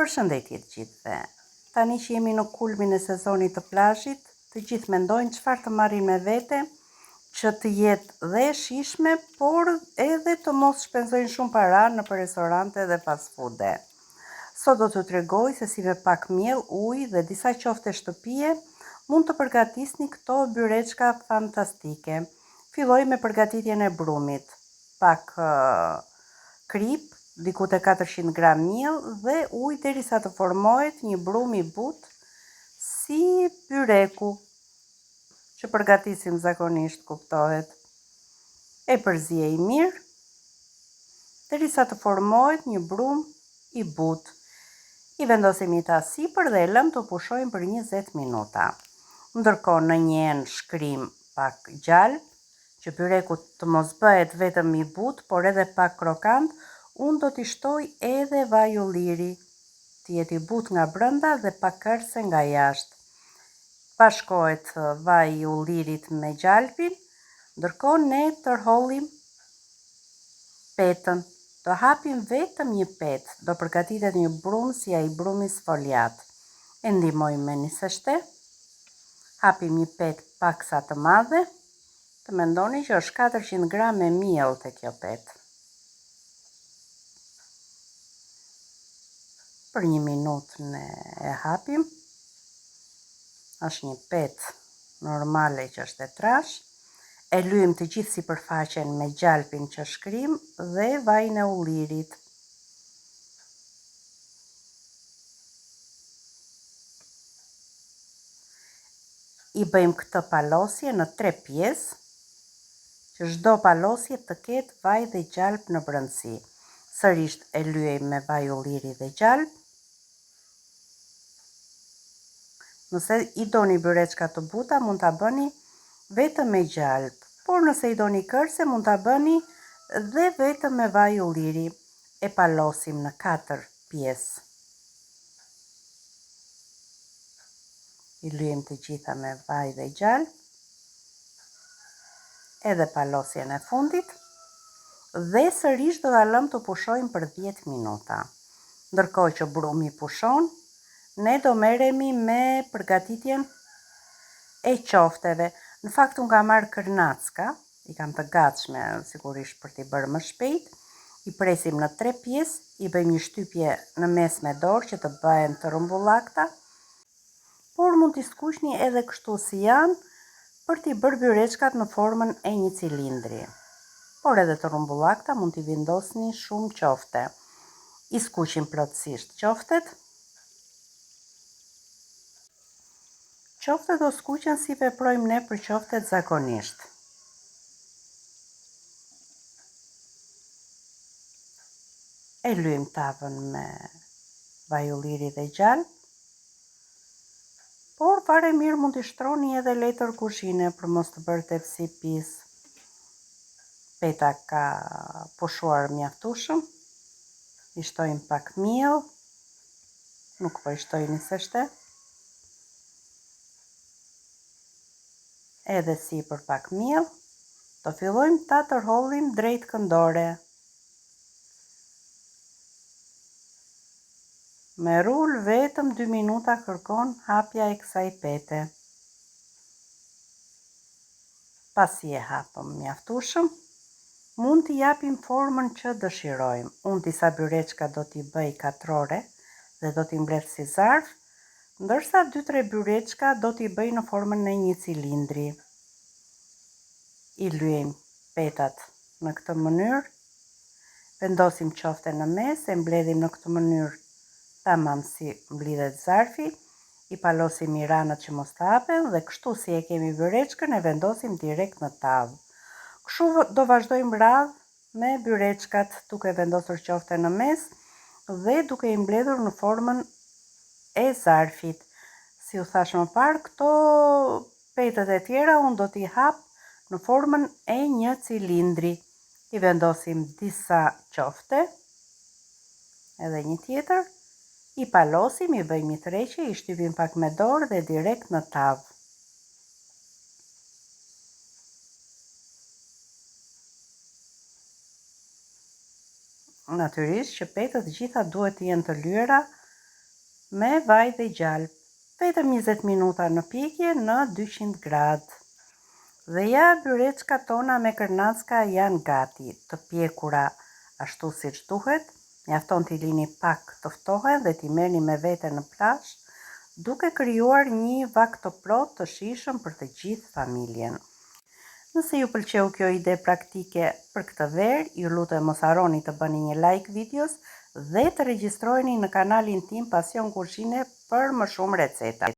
Përshëndetje të gjithëve. Tani që jemi në kulmin e sezonit të plazhit, të gjithë mendojnë çfarë të marrin me vete që të jetë dhe e shijshme, por edhe të mos shpenzojnë shumë para nëpër restorante dhe fast food-e. Sot do t'ju tregoj se si me pak miell, ujë dhe disa qofte shtëpie mund të përgatisni këto byreçka fantastike. Filloj me përgatitjen e brumit. Pak kripë, diku te 400 gram miell dhe ujë derisa të formohet një brumë i butë si byreku që përgatisim zakonisht, kuptohet. E përziej mirë derisa të formohet një brumë i butë. I vendosim një tas sipër dhe e lëmë të pushojmë për 20 minuta. Ndërkohë në një enë shkrijmë pak gjalpë, që byreku të mos bëhet vetëm i butë, por edhe pak krokant, unë do t'i shtoj edhe vaj ulliri, të jetë i butë nga brenda dhe pak kërce nga jashtë. Bashkohet vaji i ullirit me gjalpin, ndërkohë ne tërhollim petën. Do hapim vetëm një petë, do përgatitet një brumë si ai brumi sfoliat. E ndihmojmë me niseshte. Hapim një petë paksa të madhe. Të mendoni që është 400 gram me miell te kjo petë. Për një minutë ne e hapim. Është një petë normale që është e trashë. E lyejmë të gjithë sipërfaqen me gjalpin që shkrimë dhe vajin e ullirit. I bëjmë këtë palosje në tre pjesë, që çdo palosje të ketë vaj dhe gjalpë në brendësi. Sërisht e lyejmë me vaj ulliri dhe gjalpë. Nëse i doni byreçka të buta, mund ta bëni vetëm me gjalpë, por nëse i doni kërce, mund ta bëni dhe vetëm me vaj ulliri. E palosim në katër pjesë. I lyejmë të gjitha me vaj dhe gjalpë. Edhe palosjen e fundit. Dhe sërish do ta lëmë të pushojmë për 10 minuta. Ndërkohë që brumi pushon, ne do merremi me përgatitjen e qofteve. Në fakt unë kam marrë kërnacka, i kam të gatshme sigurisht për t'i bërë më shpejt. I presim në tre pjesë, i bëjmë një shtypje në mes me dorë që të bëhen të rrumbullakta, por mund t'i skuqni edhe kështu si janë për t'i bërë byreçkat në formën e një cilindri. Por edhe të rrumbullakta mund t'i vendosni shumë qofte. I skuqim plotësisht qoftet. Qoftet do skuqen si veprojmë ne për qoftet zakonisht. E lyejmë tavën me vaj ulliri dhe gjalpë. Por fare mirë mund t'i shtroni edhe letër kuzhine për mos të bërë tepsi pis. Peta ka pushuar mjaftueshëm. I shtojmë pak miell. Nuk po i shtoj niseshte. Edhe sipër pak miell. Do fillojmë ta tërhollim drejt këndore. Me rul vetëm dy minuta kërkon hapja e kësaj pete. Pasi e hapëm mjaftueshëm, mund t'i japim formën që dëshirojmë. Unë disa byreçka do t'i bëj katrore dhe do t'i mbledh si zarf, ndërsa dy-tre byreçka do t'i bëj në formën e një cilindri. I lyejmë petat në këtë mënyrë. Vendosim qoften në mes, e mbledhim në këtë mënyrë tamam si mblidhet zarfi, i palosim mirë anët që mos të hapen dhe kështu si e kemi byreçkën e vendosim direkt në tavë. Kështu do vazhdojmë radhë me byreçkat duke vendosur qoften në mes dhe duke i mbledhur në formën e zarfit. Si u thashë më parë, këto petët e tjera unë do t'i hap në formën e një cilindri. I vendosim disa qofte, edhe një tjetër, i palosim, i bëjmë një tërheqje, i shtypim pak me dorë dhe direkt në tavë. Natyrisht që petët të gjitha duhet të jenë të lyera. me vaj dhe gjalpë. Vetëm 20 minuta në pjekje në 200 gradë. Dhe ja, byreçkat tona me kërnacka janë gati, të pjekura ashtu siç duhet, mjafton t'i lini pak të ftohen dhe t'i merrni me vete në plazh, duke krijuar një vakt të plotë të shijshëm për të gjithë familjen. Nëse ju pëlqeu kjo ide praktike për këtë verë, ju lutem mos harroni të bëni një like videos dhe të regjistroheni në kanalin tim Pasion Kuzhine për më shumë receta.